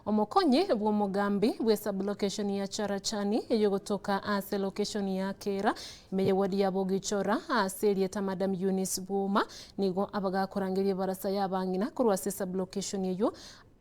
Omokonyi bw'omogambi bw'esub-location ya Charachani eyogotoka ase location ya Kera ime y'eward ya Bogichora ase erieta Madam Eunice Bwoma nigo abagakorangeria ebarasa y'abang'ina korwa ase esub-location eyio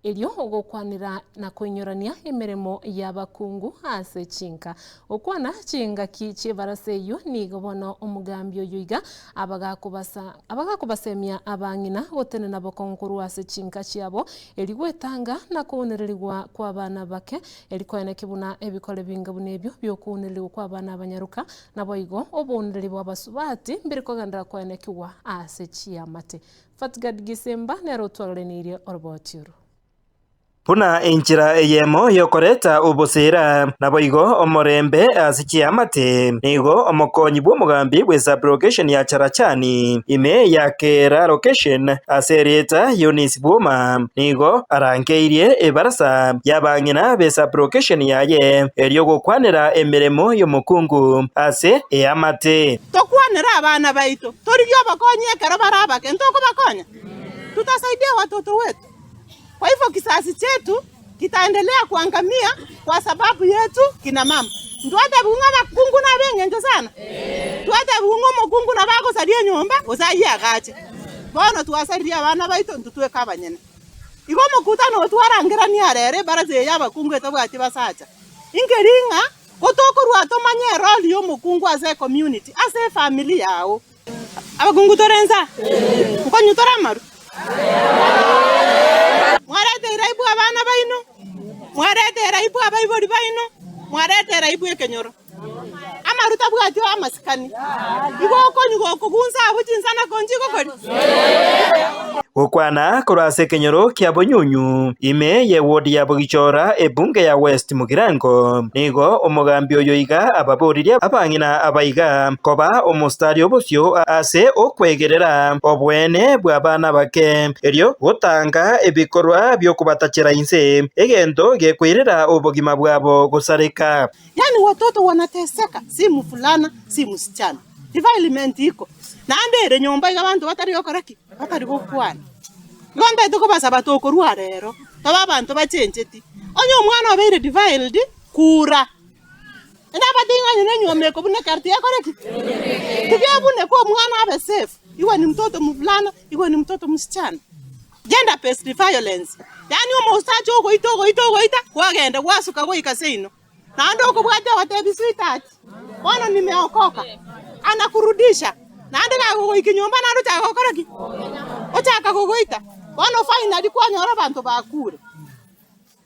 Erio ogokwanera na koinyorania emeremo y'abakungu ase chinka. Gokwana chingaki chi'ebarasa eyio nigo bono omogambi oyio iga abagakobasa abagakobasemia abang'ina gotenena bokong'u korwa ase chinka chiabo, erio gwetanga na kounererigwa kw'abana bake, erio koeneki buna ebikore binga buna ebio bi'okounererigwa kw'abana abanyaroka, naboigo obounereri bw'abasubati mbiri kogenderera koenekigwa ase chiamate. Fatgard Gisimba nere otwaroreneirie oroboti oro. Buna enchera eyemo y'okoreta oboseera, naboigo omorembe ase chiamate, nigo omokonyi bw'omogambi bwe sub-location ya Charachani, ime ya Kera location ase erieta Eunice Bwoma, nigo arangeirie ebarasa y'abang'ina be sub-location yaye erio gokwanera emeremo y'omokungu ase eamate. Tokwanere abana baito, torigie obokonyi ekero bare abake, ntokobakonya? Tutasaidia watoto wetu? Kwa hivyo kizazi chetu kitaendelea kuangamia kwa sababu yetu kina mama. Ntwatebiwu ng'a abakungu nabe eng'encho sana? Twatebiwu ng'a omokungu nabo agosaria enyomba gose ayie agache. Bono twasaririe abana baito intwe tweka abanyene. Igo omokutano oyo twarangeranie are ere ebaraza eye y'abakungu etabwati basacha. Inkeri ng'a Gotokorua tomanye eroli y'omokungu ase ecommunity, ase efamiri yao. Abakungu tore nsa? Nkonywa tore amaru? Mwareteire aibu abana baino, mwareteire aibu abaibori baino, mwareteire aibu ekenyoro. Amaru tabwati amasikani. Igo okonywa gokogunsa abwo chinsana konchi gokori? Gokwana korwa ase ekenyoro kia Bonyunyu, ime y'ewodi ya Bogichora, ebunge ya West Mugirango, nigo omogambi oyo iga ababoririe abang'ina aba iga koba omositari obosio ase okwegerera oboene bw'abana bake, erio gotanga ebikorwa bi'okobatachera inse, egento gekoirera obogima bwabo gosareka. Yaani watoto wanateseka, si mvulana si msichana. Defilement iko. Naende ere nyomba iga abanto batari gokora ki? Batari gokwana. Igo ntaete kobasaba tokorwa rero, tobe abanto bachencheti. Onye omwana obeire defiled, kura. Naende abatebi ng'a onye na enywomo ekobuneka ere tiyakore ki? Tiga ebuneke omwana abe safe, iwe ni mtoto mvulana, iwe ni mtoto msichana. Gender based violence, yaani omosacha ogoita ogoita ogoita, kwagenda gwasuka goika seino. Naende okobwatia ogotebi sweetheart, bono nimeokoka, anakurudisha, naende gakogoika nyomba naende ochaka gokora ki? Ochaka kogoita. Bono finally kwanyora abanto bakure.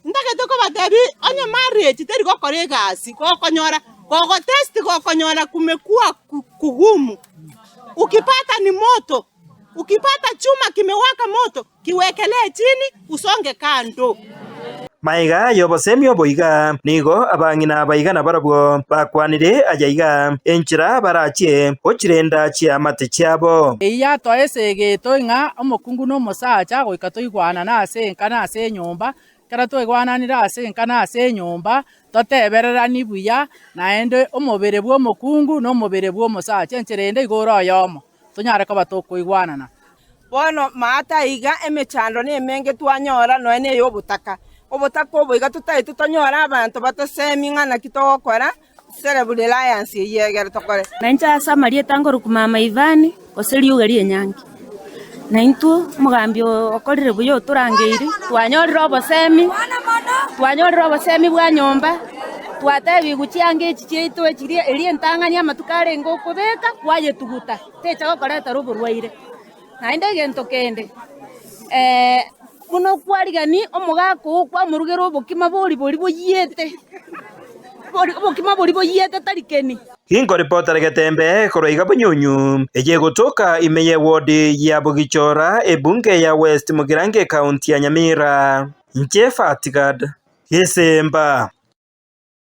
Ntagete kobatebi onye marriage teri gokora egasi, gokonyora gogotest gokonyora kumekua kugumu, ukipata ni moto, ukipata chuma kimewaka moto. Kiwekelee chini, usonge kando. Magega y'obosemi obo iga, nigo abang'ina aba iga nabarabwo bakwanire aya iga, enchera barachie gochirenda chiamate chiabo. Eyio yatoa esegeto ng'a omokungu na omosacha goika toigwanane ase enka na ase enyomba, ekero twaigwananire ase enka na ase enyomba, totebereranie buya, naende omobere bw'omokungu na omobere bw'omosacha, enchera ende igo ore oyomo, tonyare koba tokoigwanana. Bono maate aiga emechando nemenge twanyora nonya ney'obotaka. Obotaka obo iga totagete tonyore abanto batosemi ng'a naki togokora self reliance eyio egere tokore. Na inche ase amarieta nkorokwa Mama Ivani, gose riuga ri'enyangi. Na intwe omogambi okorire buya otorangeiri, twanyorire obosemi, twanyorire obosemi bwa nyomba, twatebigwe chianga echi chiaito echi eria entang'ani amatuko arenge okobeka kwayetuguta. techa gokoretera oborwaire. Naende egento kende, buna okwarigani omogaka oo kwamorugera obokima bori boria boyiete, bori obokima boria boyiete tari keni. Inkoripotera getembe korwa iga Bunyunyu, eye egotoka ime y'ewodi ya Bogichora, ebunge ya West Mugirango ekaunti ya Nyamira. Inche Fatgad Gesemba.